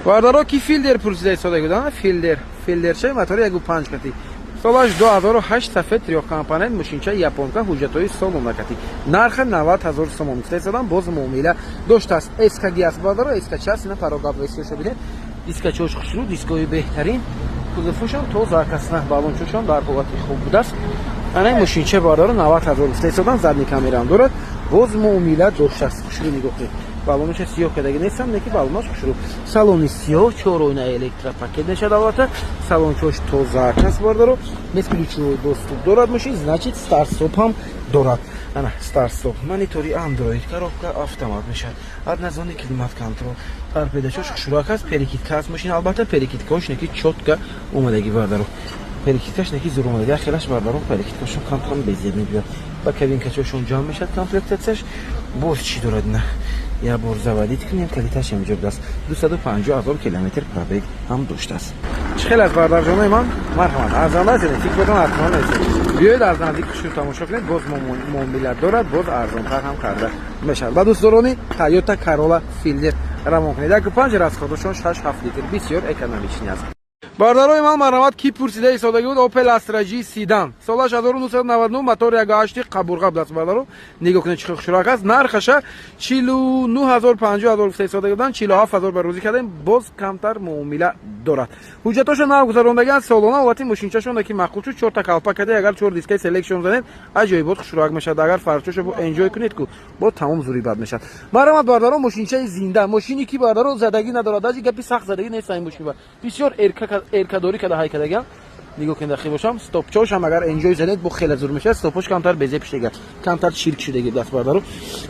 Бардаро, ки Филдер пурсида истода буданд, Филдер, Филдерчаи мотори 1,5 кати, солаш 2008, сафед, трёхкомпонент, мошинчаи японка, ҳуҷҷатҳои солона кати, нарха 90 ҳазор сомон гуфта истодам, боз муомила доштааст. СКГ аст, бардаро, СКЧ аст. Ина парогабвесиёшо бинед, дискачош хушрӯ, дискои беҳтарин, кузовошам тоза касна, балончошам дар ҳолати хуб будааст. Ана мошинча, бардаро, 90 ҳазор гуфта истодам, задний камераам дорад, боз муомила доштааст. Хушрӯ нигоҳ кунед, балоноша сиёҳ кардаги нестам, неки балонош хушрӯ, салони сиёҳ, чор оина электропакет мешавад албатта, салончош тоза кас, бардаро, бесключевой доступ дорад мошин, значит, старт-стоп ҳам дорад. Ана старт-стоп, монитори Android, коробка автомат мешавад, однозонный климат контроль, торпедачош хушрӯак аст, перекидка аст мошин, албатта, перекидкаош неки чётко омадаги, бардаро, перекидкаш неки зур омадаги. Ахираш, бардаро, перекидкашон камкам безеб мебиёд, ба кабинкачошон ҷамъ мешавад комплектатсияш. Боз чӣ дорад? На, як бор заводить кунем, калиташ инҷо будааст. 250 ҳазор километр пробег ҳам доштааст. Чӣ хел аз, бардарҷонои ман? Марҳамат, арзанда аст, фикротон ҳатман нест. Биёед, аз наздик хушрӯ тамошо кунед, боз муомила дорад, боз арзонтар ҳам карда мешавад. Ба дӯстдорони Тойота Карола Филдер равон кунед. 1,5, расходошон 6-7 литр, бисёр экономичный аст. Бардарои ман, марҳамат, ки пурсида истодагӣ буд Опел Астра G седан, солаш 1999, мотор 1,8, қабурға будаст. Бардаро, нигоҳ кунед, чӣ хушрак аст. Нархаша 49 ҳазор, 50 ҳазор гуфта истодагӣ буданд, 47 ҳазор ба рӯзӣ кардем, боз камтар муомила дорад. Ҳуҷҷатошо нав гузарондагианд, солона. Ҳолати мошинчашон ки маъқул шуд, чорта калпак каде, агар чор дискаи селекшн занед, аҷоибот хушрак мешавад. Агар фарчошо бо энҷой кунед ку, бо тамом зури бад мешавад. Марҳамат, бардаро, мошинчаи зинда, мошине ки, бардаро, задагӣ надорад, даже гапи сахт задагӣ нест. Ин мошин бисёр эркадорӣ када ҳай кардагиам. Нигоҳ кунед, ахи бошам, стопчошам агар энҷой занед, бо хеле зур мешавад. Стопош камтар безеб шудага, камтар чирк шудаги даст. Бардаро,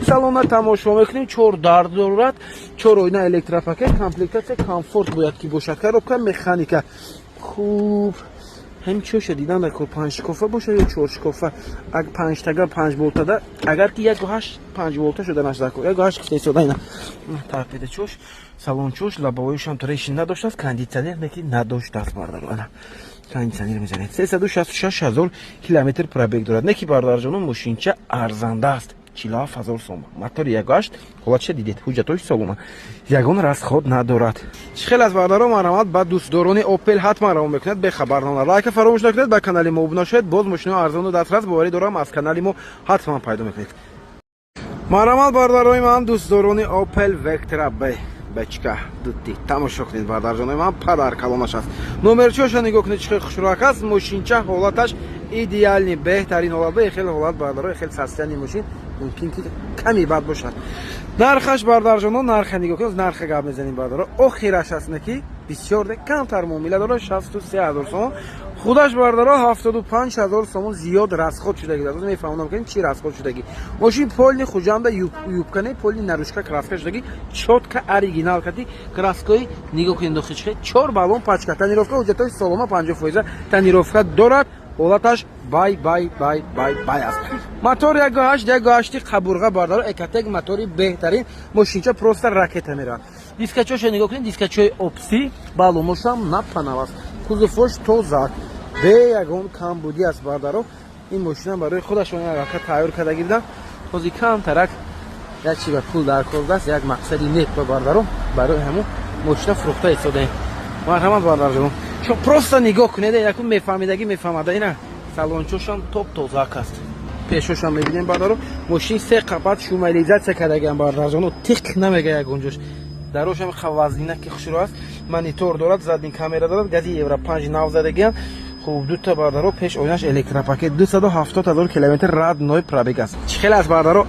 салона тамошо мекунем, чор дар дорад, чор оина электропакет, комплектатсия комфорт бояд ки бошад, коробка механика. Хуб, ҳамин чоша дидан дар панҷ шикофа боша ё чор шикофа, панҷтага, панҷ болтада, агар ки 1,8 панҷ волта шуданаш дар 1,8 гуфта истода. Ина торпеда чош, салончош, лобовоишам трещин надоштааст, кондитсионер неки надоштааст. Бардаро, ана кондитсионер мезанед. 366 ҳазор километр пробег дорад, неки, бародарҷоно, мошинча арзанда аст, 47 ҳазор сом, мотори 1,8. Ҳолатша дидед, ҳуҷҷатҳои солона, ягон расход надорад. Чӣ хел аз, бардаро? Марҳамат, ба дӯстдорони Опел ҳатман равон мекунед, бехабар намонад. Лайка фаромӯш накунед, ба канали мо обуна шавед. Боз мошинои арзону дастрас, боварӣ дорам, аз канали мо ҳатман пайдо мекунед. Марҳамат, бардарои ман, дӯстдорони Опел Вектра Б бечка дутти тамошо кунед. Бардарҷонои ман, падар калонаш аст. Номерчоша нигоҳ кунед, чӣ хел хушрӯак аст. Мошинча ҳолаташ идеальный, беҳтарин ҳолат. Бе хел ҳолат, бардаро, хел состояние мошин мумкин ки ками бад бошад. Нархаш, бардарҷоно, нарха нигоҳ кунед, нарха гап мезанем, бардаро. Охираш аст, ки бисёр камтар муомила дорад, 63 ҳазор сомон. Худаш, бардаро, 75 ҳазор сомон зиёд расход шудагӣ. Мефаҳмонам ки чӣ расход шудагӣ. Мошин полный Хуҷанда, юбкане, полный наружка краска шудагӣ, чётко оригинал кати краскои. Нигоҳ кунед, дохилчи чор баллон, пачка, тонировка, ҳуҷҷатҳои солона, 50 фоиза тонировка дорад. Ҳолаташ бай бай бай бай бай аст. Мотор 1,8, 1,8-и қабурға, бардаро, Экотек, мотори беҳтарин. Мошинча просто ракета меравад. Дискачоша нигоҳ кунед, дискачои опси, баллоношам напанав аст, кузовош тоза, бе ягон камбудӣ аст. Бардаро, ин мошина барои худашон яка тайёр кардаги будам. Ҳозир камтарак як чи ба пул дар кор даст, як мақсади нек ба, бардаро, барои ҳамун мошина фурӯхта истодаем. Марҳамат, бардарҷон, просто нигоҳ кунед, якун мефаҳмидагӣ мефаҳмада. Ина салончошам топ тозак аст, пешошам мебинем, бардаро. Мошин се қабат шумоизолятсия кардагиам, бардарҷоно, тиқ намега ягонҷош. Дарошам вазнина ки хушро аст, монитор дорад, задний камера дорад, гази евро 5 нав задагиам. Хуб, дута, бардаро, пеш оинаш электропакет, 270 ҳазор километр родной пробег аст. Чӣ хеле аз, бардаро?